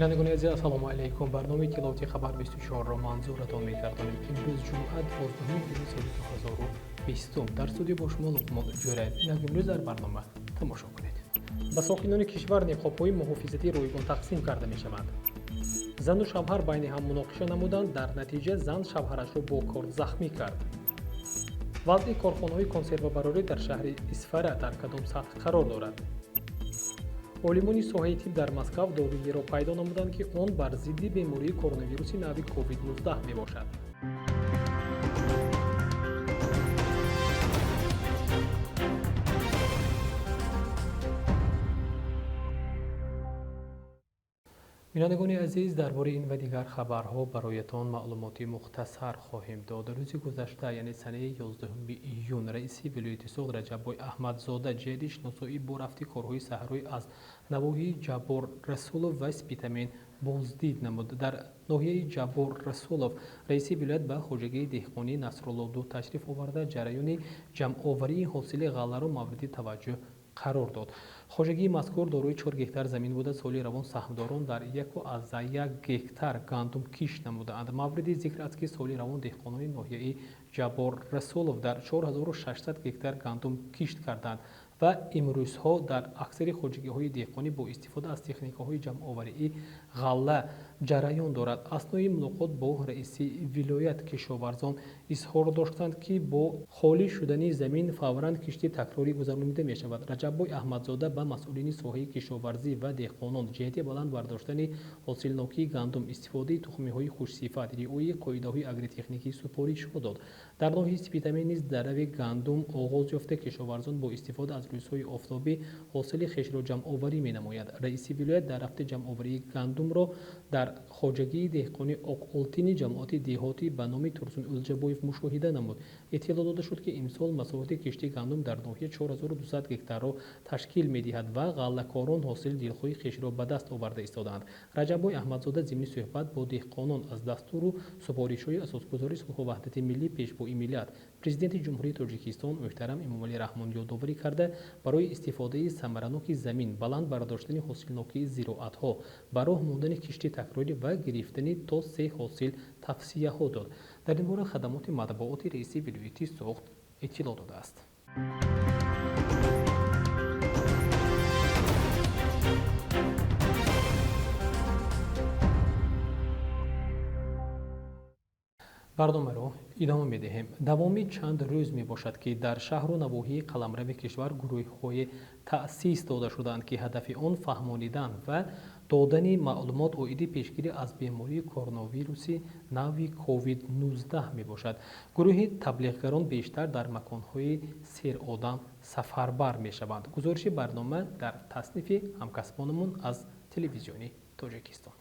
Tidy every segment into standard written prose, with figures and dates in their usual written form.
Бинандагони азиз, ассалому алайкум. Барномаи иттилоотии Хабар 24-ро манзуратон мегардонем. Имрӯз ҷумъа, 12 июни соли 2020. Дар студия бо шумо Луқмон Ҷӯраев. Инак имрӯз дар барнома тамошо кунед. Ба сокинони кишвар ниқобҳои муҳофизатӣ ройгон тақсим карда мешаванд. Зану шавҳар байни ҳам муноқиша намуданд, дар натиҷа зан шавҳарашро бо корд захмӣ кард. Вазъи корхонаҳои консервабарорӣ дар шаҳри Исфара дар кадом сатҳ қарор дорад? Олимони соҳаи тиб дар Москав доруеро пайдо намуданд, ки он бар зидди бемории коронавируси нави COVID-19 мебошад. Бинандагони азиз, дар бораи ин ва дигар хабарҳо бароятон маълумоти мухтасар хоҳем дод. Рӯзи гузашта, яъне санаи 11 июн, раиси вилояти Суғд Раҷаббой Аҳмадзода ҷиҳати шиносоӣ бо рафти корҳои саҳроӣ аз навоҳии Ҷаббор Расулов ва Спитамен боздид намуд. Дар ноҳияи Ҷаббор Расулов раиси вилоят ба хоҷагии деҳқонии Насрулло ду ташриф оварда, ҷараёни ҷамъоварии ҳосили ғалларо мавриди таваҷҷӯҳ қарор дод. Хоҷагии мазкур дорои 4 гектар замин буда, соли равон саҳмдорон дар 1,1 гектар гандум кишт намудаанд. Мавриди зикр аст, ки соли равон деҳқонони ноҳияи Ҷаббор Расулов дар 4600 гектар гандум кишт карданд ва имрӯзҳо дар аксари хоҷагиҳои деҳқонӣ бо истифода аз техникаҳои ҷамъоварии ғалла ҷараён дорад. Аснои мулоқот бо раиси вилоят кишоварзон изҳор доштанд, ки бо холӣ шудани замин фавран кишти такрорӣ гузаронида мешавад. Раҷаббой Аҳмадзода ба масъулини соҳаи кишоварзӣ ва деҳқонон ҷиҳати баланд бардоштани ҳосилнокии гандум, истифодаи тухмиҳои хушсифат, риояи қоидаҳои агротехникӣ супоришҳо дод. Дар ноҳияи Спитамен низ дарави гандум оғоз ёфта, кишоварзон бо истифода аз рӯзҳои офтобӣ ҳосили хешро ҷамъоварӣ менамояд. Раиси вилоят дар рафти ҷамъоварии гандумро дар хоҷагии деҳқони Оқолтини ҷамоати деҳотӣ ба номи Турсун Ӯлҷабоев мушоҳида намуд. Иттилоъ дода шуд, ки имсол масоҳати кишти гандум дар ноҳия 4200 гектарро ташкил медиҳад ва ғаллакорон ҳосили дилхоҳи хешро ба даст оварда истодаанд. Раҷаббой Аҳмадзода зимни суҳбат бо деҳқонон аз дастуру супоришҳои асосгузори сулҳу ваҳдати миллӣ, Пешвои миллат, Президенти Ҷумҳурии Тоҷикистон муҳтарам Эмомалӣ Раҳмон ёдоварӣ карда, барои истифодаи самараноки замин, баланд бардоштани ҳосилнокии зироатҳо, ба роҳ мондани кишти такрорӣ ва гирифтани то 3 ҳосил тавсияҳо дод. Дар ин бора хадамоти матбуоти раиси вилояти Суғд иттилоъ додааст. Барномаро идома медиҳем. Давоми чанд рӯз мебошад, ки дар шаҳру навоҳии қаламрави кишвар гурӯҳҳое таъсис дода шудаанд, ки ҳадафи он фаҳмонидан ва додани маълумот оиди пешгирӣ аз бемории коронавируси нави COVID-19 мебошад. Гурӯҳи таблиғгарон бештар дар маконҳои серодам сафарбар мешаванд. Гузориши барнома дар таснифи ҳамкасбонамон аз телевизиони Тоҷикистон.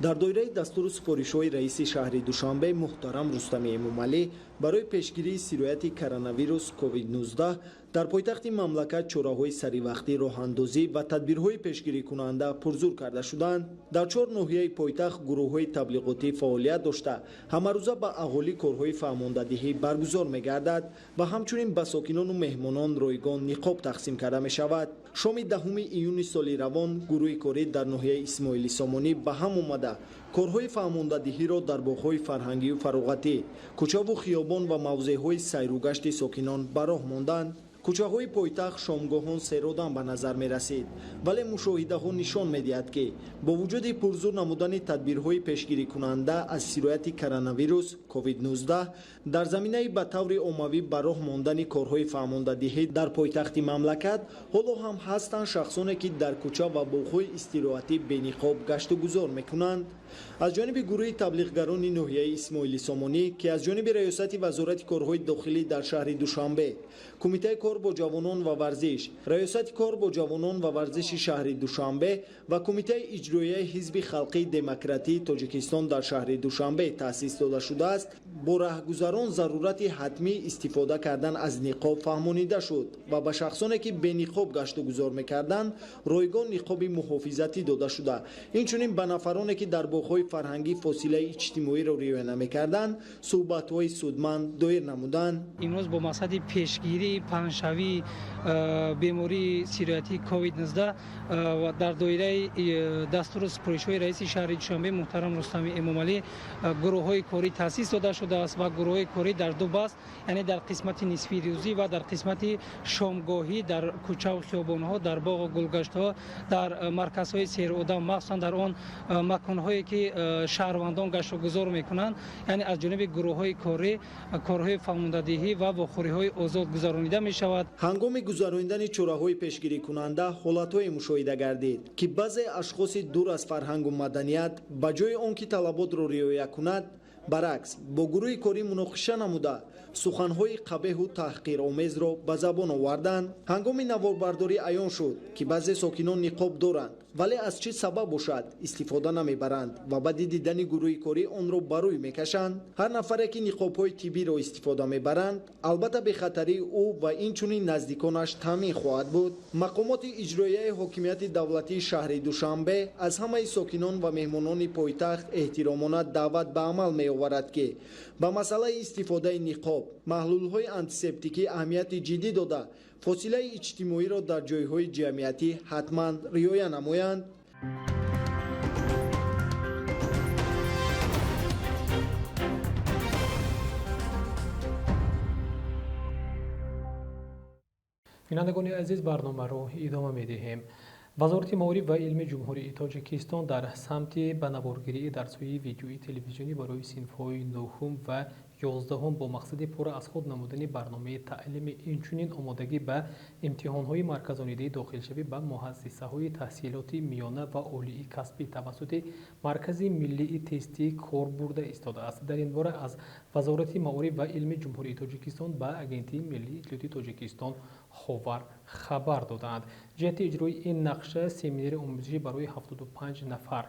Дар доираи дастуру супоришҳои раиси шаҳри Душанбе муҳтарам Рустами Эмомалӣ барои пешгирии сирояти коронавирус COVID-19 дар пойтахти мамлакат чораҳои саривақтӣ роҳандозӣ ва тадбирҳои пешгирикунанда пурзур карда шуданд. Дар 4 ноҳияи пойтахт гурӯҳҳои таблиғотӣ фаъолият дошта, ҳамарӯза ба аҳолӣ корҳои фаҳмондадиҳӣ баргузор мегардад ва ҳамчунин ба сокинону меҳмонон ройгон ниқоб тақсим карда мешавад. Шоми 10 июни соли равон гурӯҳи корӣ дар ноҳияи Исмоили Сомонӣ ба ҳам омада, корҳои фаҳмондадиҳиро дар боғҳои фарҳангию фароғатӣ, кӯчаву хиёбон ва мавзеъҳои сайругашти сокинон ба роҳ монданд. Кӯчаҳои пойтахт шомгоҳон серодам ба назар мерасид, вале мушоҳидаҳо нишон медиҳад, ки бо вуҷуди пурзур намудани тадбирҳои пешгирикунанда аз сирояти коронавирус COVID-19 дар заминаи ба таври оммавӣ ба роҳ мондани корҳои фаҳмондадиҳӣ дар пойтахти мамлакат, ҳоло ҳам ҳастанд шахсоне, ки дар кӯча ва боғҳои истироҳатӣ бениқоб гаштугузор мекунанд. Аз ҷониби гурӯҳи таблиғгарони ноҳияи Исмоили Сомонӣ, ки аз ҷониби раёсати Вазорати корҳои дохилӣ дар шаҳри Душанбе, Кумитаи кор бо ҷавонон ва варзиш, Раёсати кор бо ҷавонон ва варзиши шаҳри Душанбе ва Кумитаи иҷроияи Ҳизби халқии демократии Тоҷикистон дар шаҳри Душанбе таъсис дода шудааст, бо раҳгузарон зарурати ҳатмии истифода кардан аз ниқоб фаҳмонида шуд ва ба шахсоне, ки бениқоб гаштугузор мекарданд, ройгон ниқоби муҳофизатӣ дода шуда. Инчунин ба нафароне, ки дар боғҳои боғҳои фарҳангӣ фосилаи иҷтимоиро риоя намекарданд, суҳбатҳои судманд доир намуданд. Имрӯз бо мақсади пешгирии паҳншавии бемории сироятии COVID-19 ва дар доираи дастуру супоришҳои раиси шаҳри Душанбе муҳтарам Рустами Эмомалӣ гурӯҳҳои корӣ таъсис дода шудааст ва гурӯҳҳои корӣ дар ду баст, яъне дар қисмати нисфи рӯзӣ ва дар қисмати шомгоҳӣ дар кӯчаву хиёбонҳо, дар боғу гулгаштҳо, дар марказҳои серодам, махсусан дар он маконҳое ки шаҳрвандон гаштугузор мекунанд, яъне аз ҷониби гурӯҳҳои корӣ корҳои фаҳмондадиҳӣ ва вохӯриҳои озод гузаронида мешавад. Ҳангоми гузаронидани чораҳои пешгирикунанда ҳолатҳое мушоҳида гардид, ки баъзе ашхоси дур аз фарҳангу маданият ба ҷои он ки талаботро риоя кунад, баръакс бо гурӯҳи корӣ муноқиша намуда суханҳои қабеҳу таҳқиромезро ба забон оварданд. Ҳангоми наворбардорӣ аён шуд, ки баъзе сокинон ниқоб доранд, вале аз чӣ сабаб бошад истифода намебаранд ва баъди дидани гурӯҳи корӣ онро ба рӯй мекашанд. Ҳар нафаре ки ниқобҳои тиббиро истифода мебаранд, албатта бехатарии ӯ ва инчунин наздиконаш таъмин хоҳад буд. Мақомоти иҷроияи ҳокимияти давлатии шаҳри Душанбе аз ҳамаи сокинон ва меҳмонони пойтахт эҳтиромона даъват ба амал меоварад, ки ба масъалаи истифодаи ниқоб, маҳлулҳои антисептикӣ аҳамияти ҷиддӣ дода, фосилаи иҷтимоиро дар ҷойҳои ҷамъиятӣ ҳатман риоя намоянд. Бинандагони азиз, барномаро идома медиҳем. Вазорати маориф ва илми Ҷумҳурии Тоҷикистон дар самти ба наворгирии дарсҳои видеои телевизионӣ барои синфҳои 9 ва 11 бо мақсади пурра аз худ намудани барномаи таълими, инчунин омодагӣ ба имтиҳонҳои марказонидаи дохилшавӣ ба муассисаҳои таҳсилоти миёна ва олии касбӣ тавассути Маркази миллии тестӣ кор бурда истодааст. Дар ин бора аз Вазорати маориф ва илми Ҷумҳурии Тоҷикистон ба Агентии миллии иттилоотии Тоҷикистон Ховар хабар додаанд. Ҷиҳати иҷрои ин нақша семинари омӯзишӣ барои 75 нафар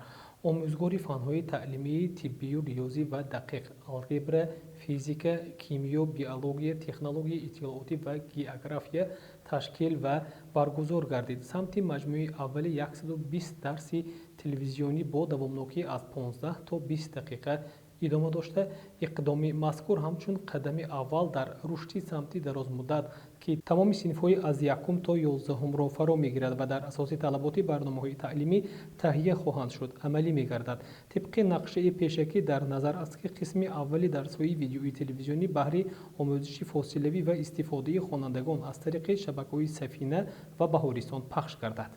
омӯзгори фанҳои таълимии тиббию риёзӣ ва дақиқ, алгебра, физика, кимиё, биология, технологияи иттилоотӣ ва география ташкил ва баргузор гардид. Самти маҷмӯи аввали 120 дарси телевизионӣ бо давомнокӣ аз 15 то 20 дақиқа идома дошта, иқдоми мазкур ҳамчун қадами аввал дар рушди самти дарозмуддат, ки тамоми синфҳои аз 1 то 11-ро фаро мегирад ва дар асоси талаботи барномаҳои таълимӣ таҳия хоҳанд шуд, амалӣ мегардад. Тибқи нақшаи пешакӣ дар назар аст, ки қисми аввали дарсҳои видеои телевизионӣ баҳри омӯзиши фосилавӣ ва истифодаи хонандагон аз тариқи шабакаҳои Сафина ва Баҳористон пахш гардад.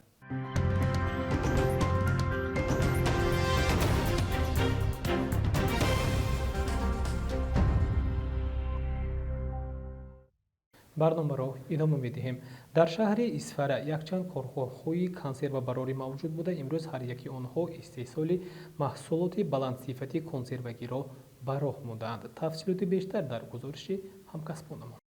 Барномаро идома медиҳем. Дар шаҳри Исфара якчанд корхонаҳои консервабарорӣ мавҷуд буда, имрӯз ҳар яки онҳо истеҳсоли маҳсулоти баландсифати консервагиро ба роҳ мондаанд. Тафсилоти бештар дар гузориши ҳамкасбонамон.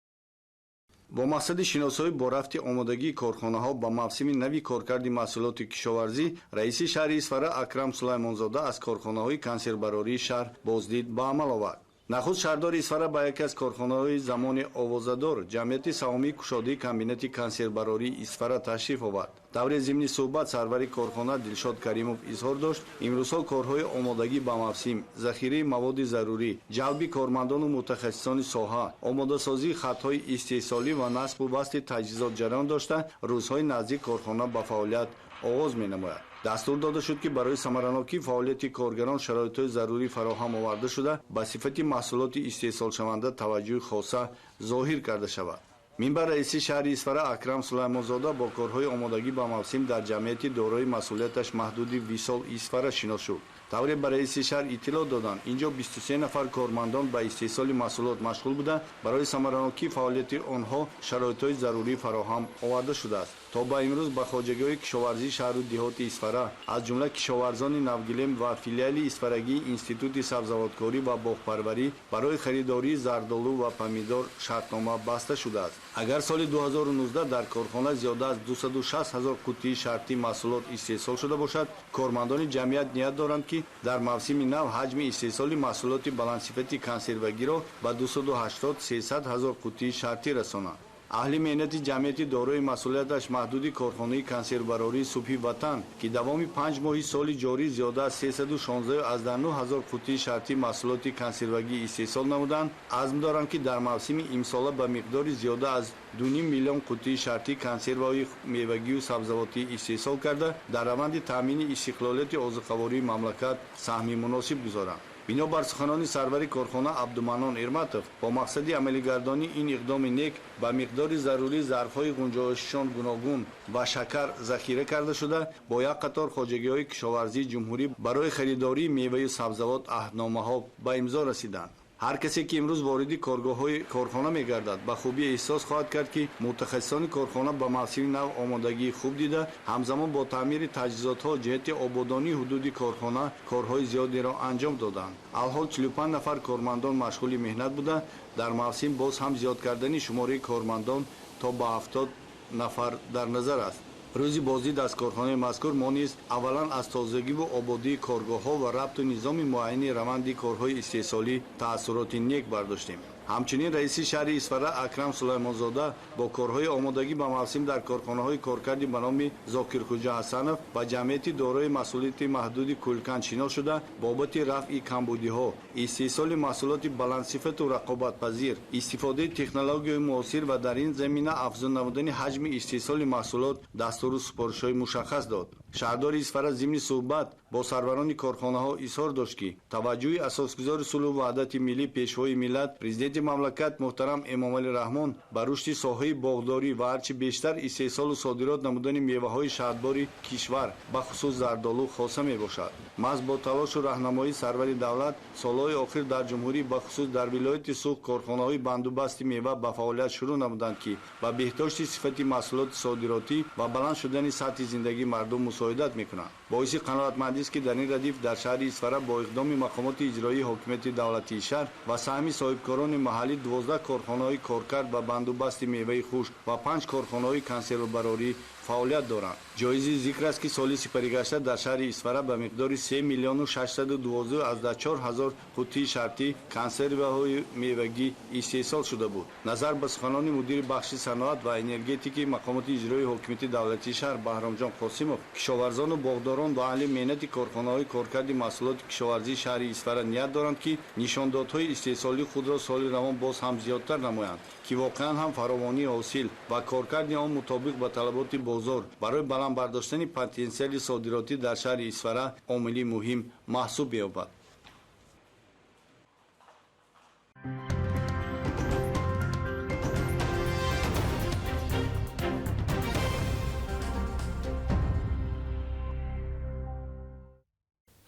Бо мақсади шиносоӣ бо рафти омодагии корхонаҳо ба мавсими нави коркарди маҳсулоти кишоварзӣ, раиси шаҳри Исфара Акрам Сулаймонзода аз корхонаҳои консервбарории шаҳр боздид ба амал овард. Нахуст шаҳрдори Исфара ба яке аз корхонаҳои замони овозадор, ҷамъияти саҳомии кушодии комбинати консервбарории Исфара ташриф овард. Даври зимни суҳбат сарвари корхона Дилшод Каримов изҳор дошт, имрӯзҳо корҳои омодагӣ ба мавсим, захираи маводи зарурӣ, ҷалби кормандону мутахассисони соҳа, омодасозии хатҳои истеҳсолӣ ва насбу басти таҷҳизот ҷараён дошта, рӯзҳои наздик корхона ба фаъолият оғоз менамояд. Дастур дода шуд, ки барои самаранокии фаъолияти коргарон шароитҳои зарурӣ фароҳам оварда шуда, ба сифати маҳсулоти истеҳсолшаванда таваҷҷӯҳи хоса зоҳир карда шавад. Минбар раиси шаҳри Исфара Акрам Сулаймонзода бо корҳои омодагӣ ба мавсим дар ҷамъияти дорои масъулияташ маҳдуди Висол Исфара шинос шуд. Тавре ба раиси шаҳр иттилоъ доданд, инҷо 23 нафар кормандон ба истеҳсоли маҳсулот машғул буда, барои самаранокии фаъолияти онҳо шароитҳои зарурӣ фароҳам оварда шудааст. То ба имрӯз ба хоҷагиҳои кишоварзии шаҳру деҳоти Исфара, аз ҷумла кишоварзони навгилем ва филиали Исфарагии Институти сабзавоткорӣ ва боғпарварӣ барои харидории зардолу ва помидор шартнома баста шудааст. Агар соли 2019 дар корхона зиёда аз 260 ҳазор қуттии шартӣ маҳсулот истеҳсол шуда бошад, кормандони ҷамъият ният доранд, ки дар мавсими нав ҳаҷми истеҳсоли маҳсулоти баландсифати консервагиро ба 280-300 ҳазор қуттии шартӣ расонанд. Аҳли меҳнати ҷамъияти дорои масъулияташ маҳдуди корхонаи консервбарории «Субҳи Ватан», ки давоми 5 моҳи соли ҷорӣ зиёда аз 316,9 ҳазор қуттии шартӣ маҳсулоти консервагӣ истеҳсол намуданд, азм доранд, ки дар мавсими имсола ба миқдори зиёда аз 2,5 миллион қуттии шартӣ консерваҳои мевагию сабзавотӣ истеҳсол карда, дар раванди таъмини истиқлолияти озуқавории мамлакат саҳми муносиб гузоранд. Бинобар суханони сарвари корхона Абдуманнон Ирматов, бо мақсади амалигардонии ин иқдоми нек ба миқдори зарурӣ зарфҳои ғунҷоишшон гуногун ва шакар захира карда шуда, бо як қатор хоҷагиҳои кишоварзии ҷумҳурӣ барои харидории меваю сабзавот аҳдномаҳо ба имзо расиданд. Ҳар касе, ки имрӯз вориди коргоҳҳои корхона мегардад, ба хубӣ эҳсос хоҳад кард, ки мутахассисони корхона ба мавсими нав омодагии хуб дида, ҳамзамон бо таъмири таҷҳизотҳо ҷиҳати ободонии ҳудуди корхона корҳои зиёдеро анҷом доданд. Алҳол 45 нафар кормандон машғули меҳнат буда, дар мавсим боз ҳам зиёд кардани шумораи кормандон то ба 70 нафар дар назар аст. Рӯзи боздид аз корхонаи мазкур мо низ аввалан аз тозагиву ободии коргоҳҳо ва рабту низоми муайяни раванди корҳои истеҳсолӣ таассуроти нек бардоштем. Ҳамчунин раиси шаҳри Исфара Акрам Сулаймонзода бо корҳои омодагӣ ба мавсим дар корхонаҳои коркарди ба номи Зокирхуҷа Ҳасанов ва ҷамъияти дорои масъулияти маҳдуди «Кулкан» шинос шуда, бобати рафъи камбудиҳо, истеҳсоли маҳсулоти баландсифату рақобатпазир, истифодаи технологияи муосир ва дар ин замина афзун намудани ҳаҷми истеҳсоли маҳсулот дастуру супоришҳои мушаххас дод. Шаҳрдори Исфара зимни суҳбат бо сарварони корхонаҳо изҳор дошт, ки таваҷҷӯҳи асосгузори сулҳу ваҳдати миллӣ, Пешвои миллат, Президенти мамлакат муҳтарам Эмомалӣ Раҳмон ба рушди соҳаи боғдорӣ ва ҳарчи бештар истеҳсолу содирот намудани меваҳои шаҳдбори кишвар, бахусус зардолу, хоса мебошад. Маҳз бо талошу раҳнамоии сарвари давлат солҳои охир дар ҷумҳурӣ, бахусус дар вилояти Суғд, корхонаҳои бандубасти мева ба фаъолият шурӯъ намуданд, ки ба беҳдошти сифати маҳсулоти содиротӣ ва баланд шудани сатҳи зиндагии мардум мусоидат мекунанд. Боиси қаноатмандист, ки дар ин радиф дар шаҳри Исфара бо иқдоми мақомоти иҷроии ҳокимияти давлатии шаҳр ва саҳми соҳибкорони маҳаллӣ 12 корхонаҳои коркард ва бандубасти меваи хушк ва 5 корхонаҳои консервбарорӣ фаъолият доранд. Ҷоизи зикр аст, ки соли сипаригашта дар шаҳри Исфара ба миқдори 3 миллиону 612,4 ҳазор қуттии шартӣ консерваҳои мевагӣ истеҳсол шуда буд. Назар ба суханони мудири бахши саноат ва энергетики мақомоти иҷроии ҳокимияти давлатии шаҳр Баҳромҷон Қосимов, кишоварзону боғдорон ва аҳли меҳнати корхонаҳои коркарди маҳсулоти кишоварзии шаҳри Исфара ният доранд, ки нишондодҳои истеҳсолии худро соли равон боз ҳам зиёдтар намоянд, ки воқеан ҳам фаровонии ҳосил ва коркарди он мутобиқ ба талаботи бозор барои баланд бардоштани потенсиали содиротӣ дар шаҳри Исфара омили муҳим маҳсуб меёбад.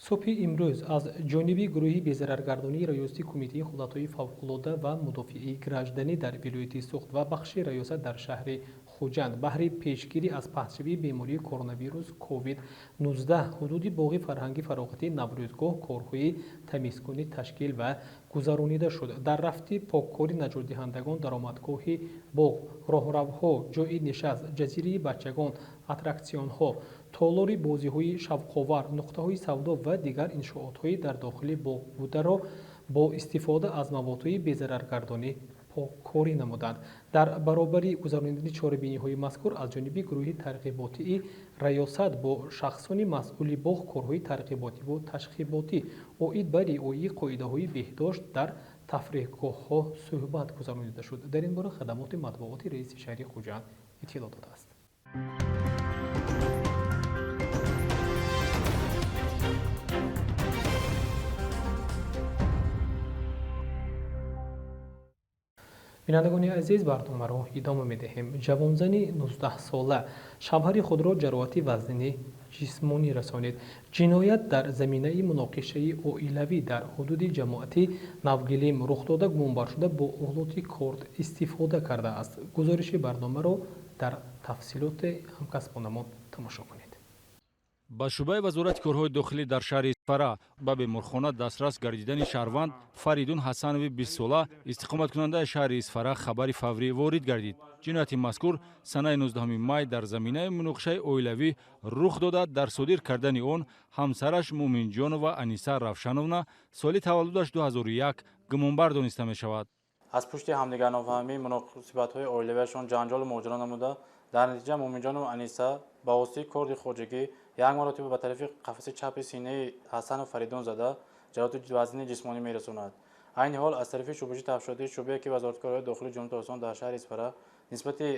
Субҳи имрӯз аз ҷониби гурӯҳи безараргардонии раёсати Кумитаи ҳолатҳои фавқулода ва мудофиаи гражданӣ дар вилояти Суғд ва бахши раёсат дар шаҳри Хуҷанд баҳри пешгирӣ аз паҳншавии бемории коронавирус COVID-19 ҳудуди боғи фарҳанги фароғатии Наврӯзгоҳ корҳои тамизкунӣ ташкил ва гузаронида шуд. Дар рафти поккорӣ наҷотдиҳандагон даромадгоҳи боғ, роҳравҳо, ҷойи нишаст, ҷазираи бачагон, аттраксионҳо, толори бозиҳои шавқовар, нуқтаҳои савдо ва дигар иншоотҳои дар дохили боғ бударо бо истифода аз маводҳои безараргардонӣ поккорӣ намуданд. Дар баробари гузаронидани чорабиниҳои мазкур аз ҷониби гурӯҳи тарғиботии раёсат бо шахсони масъули боғ корҳои тарғиботиву ташхиботӣ оид ба риояи қоидаҳои беҳдошт дар тафриҳгоҳҳо суҳбат гузаронида шуд. Дар ин бора хадамоти матбуоти раиси шаҳри Хуҷанд иттилоъ додааст. Бинандагони азиз, барномаро идома медиҳем. Ҷавонзани 19-сола шавҳари худро ҷароҳати вазнини ҷисмонӣ расонид. Ҷиноят дар заминаи муноқишаи оилавӣ дар ҳудуди ҷамоати Навгилим рух дода, гумонбаршуда бо олоти корд истифода кардааст. Гузориши барномаро дар тафсилоти ҳамкасбонамон тамошо кунед. Ба шӯъбаи Вазорати корҳои дохилӣ дар шаҳри Исфара ба беморхона дастрас гардидани шаҳрванд Фаридун Ҳасанови 20-сола, истиқоматкунандаи шаҳри Исфара, хабари фаврӣ ворид гардид. Ҷинояти мазкур санаи 19 май дар заминаи муноқишаи оилавӣ рух дода, дар содир кардани он ҳамсараш Муъминҷонова Аниса Равшановна, соли таваллудаш 2001, гумонбар дониста мешавад. Аз пушти ҳамдигарнофаҳмии муносибатҳои оилавиашон ҷанҷолу моҷаро намуда, дар натиҷа Муъминҷонов Аниса ба воситаи корди хоҷагӣ як маротиба ба тарафи қафаси чапи синаи Ҳасанов Фаридун зада, ҷароҳати вазнини ҷисмонӣ мерасонад. Айни ҳол аз тарафи шӯъбаи тафтишотии шӯъбае ки Вазорати корҳои дохилии Ҷумҳурии Тоҷикистон дар шаҳри Исфара нисбати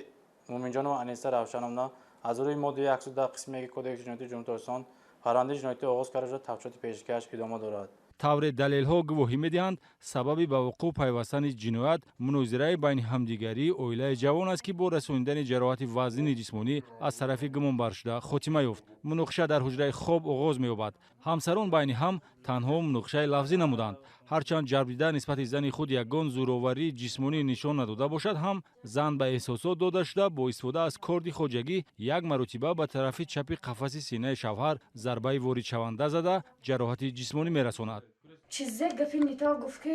Муъминҷонова Аниса Равшановна аз рӯи моддаи 110 қисми 1 Кодекси ҷиноятии Ҷумҳурии Тоҷикистон парвандаи ҷиноятӣ оғоз карда шуда, тафтишоти пешгираш идома дорад. Тавре далелҳо гувоҳӣ медиҳанд, сабаби ба вуқӯъ пайвастани ҷиноят мунозираи байни ҳамдигарии оилаи ҷавон аст, ки бо расонидани ҷароҳати вазнини ҷисмонӣ аз тарафи гумонбаршуда хотима ёфт. Муноқиша дар ҳуҷраи хоб оғоз меёбад. Ҳамсарон байни ҳам танҳо муноқишаи лафзӣ намуданд. Ҳарчанд ҷарбдида нисбати зани худ ягон зӯроварии ҷисмонӣ нишон надода бошад ҳам, зан ба эҳсосот дода шуда, бо истифода аз корди хоҷагӣ як маротиба ба тарафи чапи қафаси синаи шавҳар зарбаи воридшаванда зада, ҷароҳати ҷисмонӣ мерасонад. Чизе гапи нито гуфт, ки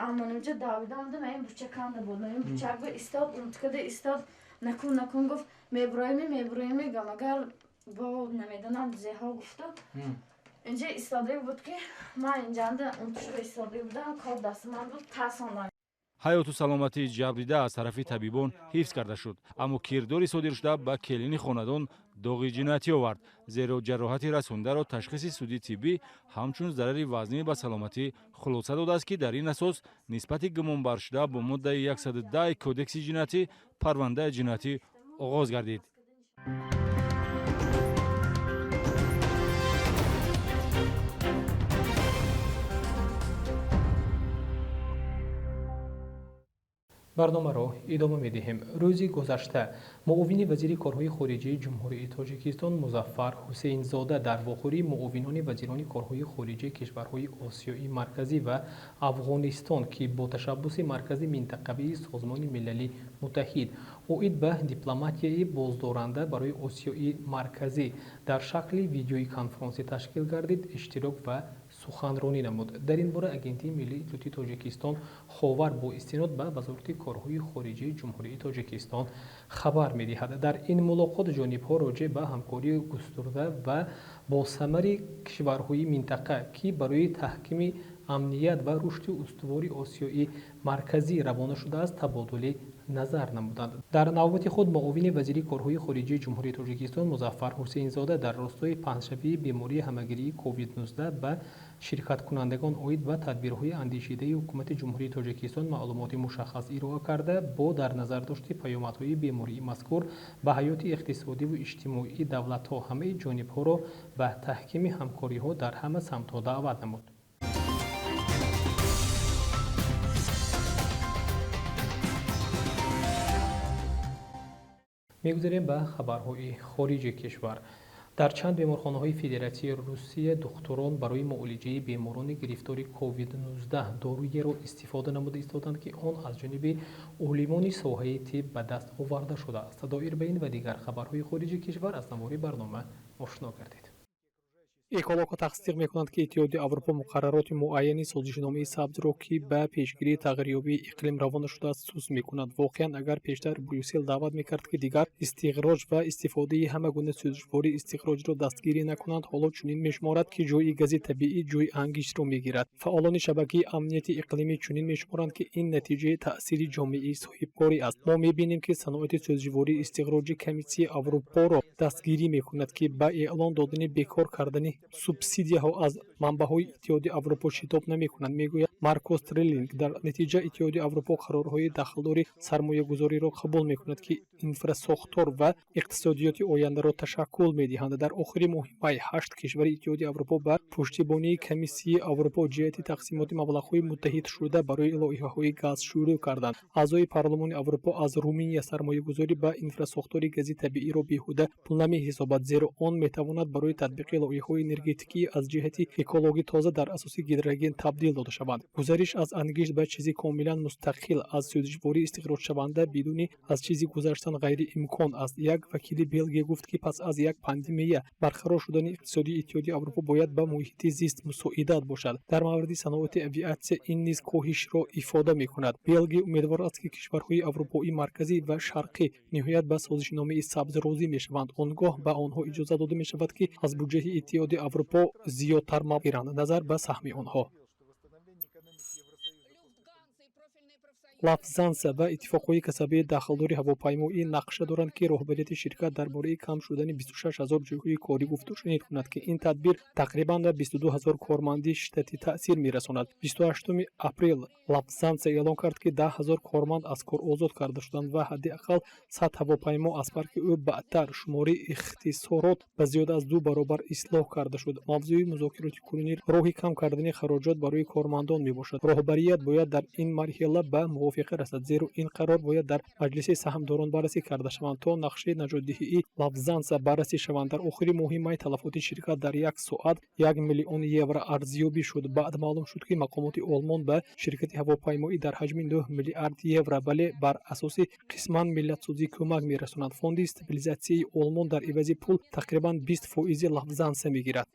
амонимҷа давида омадам, ин бучаканда буд, ин бучак ба истод, унткада истод, накун, накун гуфт, мебуроеми, мебуроеми, гам агар бо намедонам зеҳо гуфту. Инҷа истода буд, ки ман инҷанда унтушба истода будам, кор дасти ман буд, тарсондам. Ҳаёту саломатии ҷабрдида аз тарафи табибон ҳифз карда шуд, аммо кирдори содиршуда ба келини хонадон доғи ҷиноятӣ овард, зеро ҷароҳати расондаро ташхиси суди тиббӣ ҳамчун зарари вазнӣ ба саломатӣ хулоса додааст, ки дар ин асос нисбати гумонбаршуда бо моддаи 110 Кодекси ҷиноятӣ парвандаи ҷиноятӣ оғоз гардид. Барномаро идома медиҳем. Рӯзи гузашта муовини вазири корҳои хориҷии Ҷумҳурии Тоҷикистон Музаффар Ҳусейнзода дар вохӯрии муовинони вазирони корҳои хориҷии кишварҳои Осиёи Марказӣ ва Афғонистон, ки бо ташаббуси Маркази минтақавии Созмони Милали Муттаҳид оид ба дипломатияи боздоранда барои Осиёи Марказӣ дар шакли видеои конфронсӣ ташкил гардид, иштирок ва суханронӣ намуд. Дар ин бора Агентии миллии иттилоотии Тоҷикистон Ховар бо истинод ба Вазорати корҳои хориҷии Ҷумҳурии Тоҷикистон хабар медиҳад. Дар ин мулоқот ҷонибҳо роҷеъ ба ҳамкории густурда ва босамари кишварҳои минтақа, ки барои таҳкими амният ва рушди устувори Осиёи Марказӣ равона шудааст, табодули назар намуданд. Дар навбати худ муовини вазири корҳои хориҷии Ҷумҳурии Тоҷикистон Музаффар Ҳусейнзода дар ростои паҳншавии бемории ҳамагирии COVID-19 ба ширкаткунандагон оид ба тадбирҳои андешидаи Ҳукумати Ҷумҳурии Тоҷикистон маълумоти мушаххас ироа карда, бо дар назар дошти паёмадҳои бемории мазкур ба ҳаёти иқтисодиву иҷтимоии давлатҳо ҳамаи ҷонибҳоро ба таҳкими ҳамкориҳо дар ҳама самтҳо даъват намуд. Мегузарем ба хабарҳои хориҷи кишвар. Дар чанд беморхонаҳои Федератсияи Русия духтурон барои муолиҷаи беморони гирифтори COVID-19 доруеро истифода намуда истоданд, ки он аз ҷониби олимони соҳаи тиб ба даст оварда шудааст. Доир ба ин ва дигар хабарҳои хориҷи кишвар аз навори барнома ошно гардид. Экологҳо тасдиқ мекунанд, ки Иттиҳоди Аврупо муқаррароти муайяни созишномаи сабзро, ки ба пешгирии тағйирёбии иқлим равона шудааст, суст мекунад. Воқеан, агар пештар Брюссел даъват мекард, ки дигар истиғроҷ ва истифодаи ҳама гуна сӯзишвории истихроҷро дастгирӣ накунанд, ҳоло чунин мешуморад, ки ҷои гази табиӣ ҷои ангиштро мегирад. Фаъолони шабакаи амнияти иқлимӣ чунин мешуморанд, ки ин натиҷаи таъсири ҷомеаи соҳибкорӣ аст. Мо мебинем, ки саноати сӯзишвории истиғроҷи Комиссияи Аврупоро дастгирӣ мекунад, ки ба эълон додани бекор кардани субсидияҳо аз манбаъҳои Иттиҳоди Аврупо шитоб намекунанд, мегӯяд Маркос Трелинг. Дар натиҷа Иттиҳоди Аврупо қарорҳои дахлдори сармоягузориро қабул мекунад, ки инфрасохтор ва иқтисодиёти ояндаро ташаккул медиҳанд. Дар охири моҳи май ҳашт кишвари Иттиҳоди Аврупо ба пуштибонии Комиссияи Аврупо ҷиҳати тақсимоти маблағҳои муттаҳидшуда барои лоиҳаҳои газ шурӯъ карданд. Аъзои Парлумони Аврупо аз Руминия сармоягузорӣ ба инфрасохтори гази табииро беҳуда пул намеҳисобад, зеро он метавонад барои татбиқи лоиҳаҳои энергетикӣ аз ҷиҳати экологӣ тоза дар асоси гидроген табдил дода шаванд. Гузариш аз ангишт ба чизи комилан мустақил аз сӯзишвории истихроҷшаванда бидуни аз чизи гузаштан ғайриимкон аст. Як вакили Белгия гуфт, ки пас аз як пандемия барқарор шудани иқтисодии Иттиҳоди Аврупо бояд ба муҳити зист мусоидат бошад. Дар мавриди саноати авиатсия ин низ коҳишро ифода мекунад. Белгия умедвор аст, ки кишварҳои Аврупои Марказӣ ва Шарқӣ ниҳоят ба созишномаи сабз розӣ мешаванд. Он гоҳ ба онҳо иҷоза дода мешавад, ки аз буҷети Иттиҳоди Аврупо зиёдтар маблағ гиранд назар ба саҳми онҳо. Луфтганза ва иттифоқҳои касабии дахлдори ҳавопаймоӣ нақша доранд, ки роҳбарияти ширкат дар бораи кам шудани 26 ҳазор ҷойҳои корӣ гуфтушунид кунад, ки ин тадбир тақрибан ба 22 ҳазор корманди штатӣ таъсир мерасонад. 28 апрел Луфтганза эълон кард, ки 10 ҳазор корманд аз кор озод карда шуданд ва ҳадди ақал 100 ҳавопаймо аз парки ӯ баъдтар шумораи ихтисорот ба зиёда аз 2 баробар ислоҳ карда шуд. Мавзӯи музокироти кунунӣ роҳи кам кардани хароҷот барои кормандон мебошад. Роҳбарият бояд дар ин марҳила ба мувофиқа расад, зеро ин қарор бояд дар маҷлиси саҳмдорон баррасӣ карда шаванд, то нақшаи наҷотдиҳии Луфтганза баррасӣ шаванд. Дар охири моҳи май талафоти ширкат дар як соат 1 миллион евро арзёбӣ шуд. Баъд маълум шуд, ки мақомоти Олмон ба ширкати ҳавопаймоӣ дар ҳаҷми 9 миллиард евро, бале бар асоси қисман миллатсозӣ кӯмак мерасонанд. Фонди стабилизатсияи Олмон дар ивази пул тақрибан 20 фоизи Луфтганза мегирад.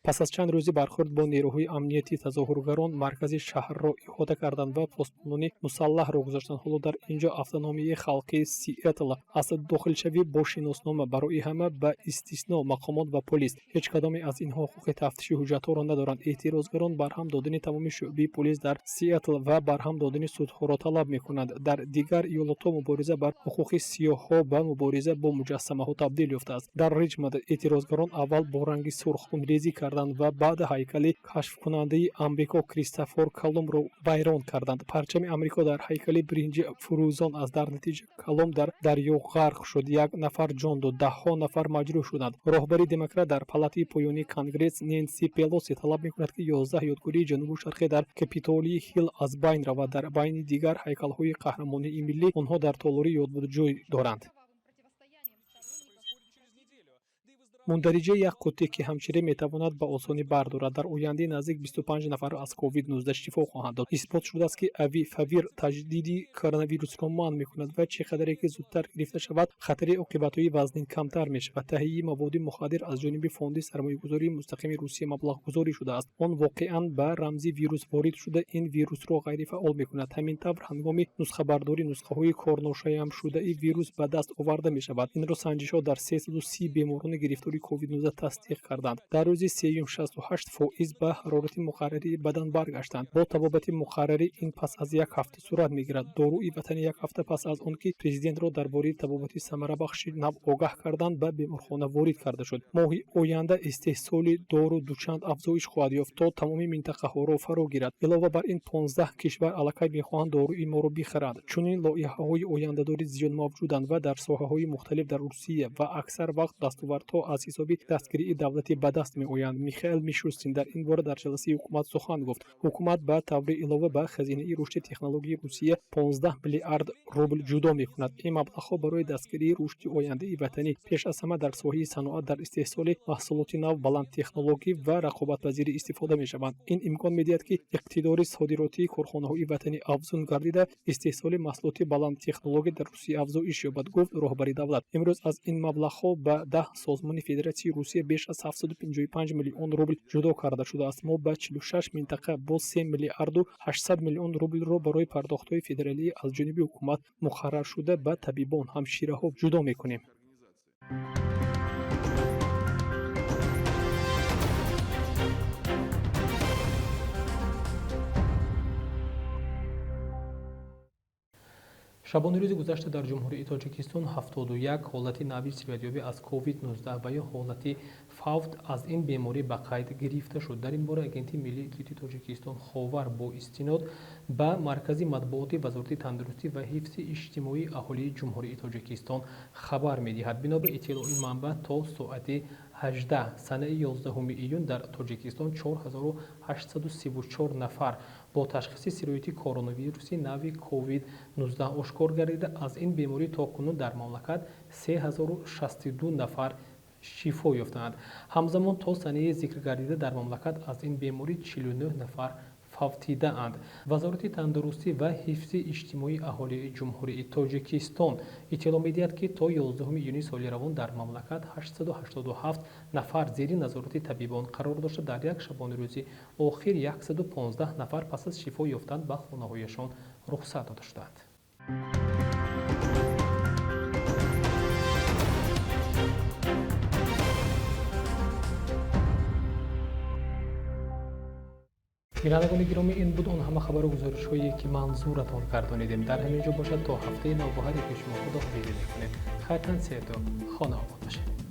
Пас аз чанд рӯзи бархӯрд бо нерӯҳои амниятӣ, тазоҳургарон маркази шаҳрро иҳота карданд ва посбонони мусаллаҳро гузоштанд. Ҳоло дар ин ҷо автономияи халқии Сиэтл аст. Дохилшавӣ бо шиноснома барои ҳама, ба истисно мақомот ва полис. Ҳеҷ кадоме аз инҳо ҳуқуқи тафтиши ҳуҷҷатҳоро надоранд. Эътирозгарон барҳам додани тамоми шӯъбаи полис дар Сиэтл ва барҳам додани судҳоро талаб мекунанд. Дар дигар иёлотҳо мубориза бар ҳуқуқи сиёҳҳо ба мубориза бо муҷассамаҳо табдил ёфтааст. Дар Ричмонд эътирозгарон аввал бо ранги сурх хунрезӣ карданд ва баъд ҳайкали кашфкунандаи Амрико Кристофор Колумбро вайрон карданд. Парчами Амрико дар ҳайкали биринҷи фурӯзон аст. Дар натиҷа Колумб дар дарё ғарқ шуд, як нафар ҷон дод, даҳҳо нафар маҷрӯҳ шуданд. Роҳбари демократ дар палатаи поёнии Конгресс Ненси Пелоси талаб мекунад, ки 11 ёдгории ҷанубу шарқӣ дар Капитолии Ҳилл аз байн равад. Дар байни дигар ҳайкалҳои қаҳрамонии миллӣ онҳо дар толори ёдбуд ҷой доранд. Мундариҷаи як қуттӣ, ки ҳамшира метавонад ба осонӣ бардорад, дар ояндаи наздик 25 нафарро аз COVID-19 шифо хоҳанд дод. Исбот шудааст, ки авифавир таҷдиди коронавирусро манъ мекунад ва чӣ қадаре ки зудтар гирифта шавад, хатари оқибатҳои вазнин камтар мешавад. Таҳияи маводи мухаддир аз ҷониби Фонди сармоягузории мустақими Русия маблағгузорӣ шудааст. Он воқеан ба рамзи вирус ворид шуда, ин вирусро ғайрифаъол мекунад. Ҳамин тавр, ҳангоми нусхабардорӣ нусхаҳои корношоямшудаи вирус ба даст оварда мешавад. Инро санҷишҳо дар 330 беморони гирифтори COVID-19 тасдиқ карданд. Дар рӯзи сеюм 68% ба ҳарорати муқаррарии бадан баргаштанд. Бо табобати муқаррарӣ ин пас аз як ҳафта сурат мегирад. Доруи ватанӣ як ҳафта пас аз он ки президентро дар бораи табобати самарабахши нав огаҳ карданд, ба беморхона ворид карда шуд. Моҳи оянда истеҳсоли дору дучанд афзоиш хоҳад ёфт, то тамоми минтақаҳоро фаро гирад. Илова бар ин, 15 кишвар аллакай мехоҳанд доруи моро бихаранд. Чунин лоиҳаҳои ояндадорӣ зиёд мавҷуданд ва дар соҳаҳои мухталиф дар Русия ва аксар вақт дастовардҳо аз ҳисоби дастгирии давлатӣ ба даст меоянд. Михаил Мишустин дар ин бора дар ҷаласаи ҳукумат сухан гуфт. Ҳукумат ба таври илова ба хазинаи рушди технологияи Русия 15 миллиард рубл ҷудо мекунад. Ин маблағҳо барои дастгирии рушди ояндаи ватанӣ, пеш аз ҳама дар соҳаи саноат, дар истеҳсоли маҳсулоти нав, баландтехнологӣ ва рақобатпазирӣ истифода мешаванд. Ин имкон медиҳад, ки иқтидори содиротии корхонаҳои ватанӣ афзун гардида, истеҳсоли маҳсулоти баландтехнологӣ дар Русия афзоиш ёбад, гуфт роҳбари давлат. Имрӯз аз ин маблағҳо ба 10 созмони Федератсияи Русия беш аз 755 миллион рубл ҷудо карда шудааст. Мо ба 46 минтақа бо 3 миллиарду 800 миллион рублро барои пардохтҳои федералӣ аз ҷониби ҳукумат муқарраршуда ба табибон, ҳамшираҳо ҷудо мекунем. Шабони рӯзи гузашта дар Ҷумҳурии Тоҷикистон 71 ҳолати нави сироятёбӣ аз COVID-19 ва ё ҳолати фавт аз ин беморӣ ба қайд гирифта шуд. Дар ин бора Агентии миллии иттилоотии Тоҷикистон Ховар бо истинод ба Маркази матбуоти Вазорати тандурустӣ ва ҳифзи иҷтимоии аҳолии Ҷумҳурии Тоҷикистон хабар медиҳад. Бино ба иттилои манбаъ, то соати 18 санаи 11 июн дар Тоҷикистон 4834 нафар бо ташхиси сирояти коронавируси нави COVID-19 ошкор гардида, аз ин беморӣ то кунун дар мамлакат 3062 нафар шифо ёфтаанд. Ҳамзамон то санаи зикр гардида дар мамлакат аз ин беморӣ 49 нафар фавтидаанд. Вазорати тандурустӣ ва ҳифзи иҷтимоии аҳолии Ҷумҳурии Тоҷикистон иттилоъ медиҳад, ки то 11 июни соли равон дар мамлакат 887 нафар зери назорати табибон қарор дошта, дар як шабонарӯзи охир 115 нафар пас аз шифо ёфтан ба хонаҳояшон рухсат дода шудаанд. Бинандагони гиромӣ, ин буд он ҳама хабару гузоришҳое, ки манзуратон гардонидем. Дар ҳамин ҷо бошад, то ҳафтаи нав бо ҳар яки шумо худоҳофизӣ мекунем. Хайр, тан сеҳату хонаобод бошед.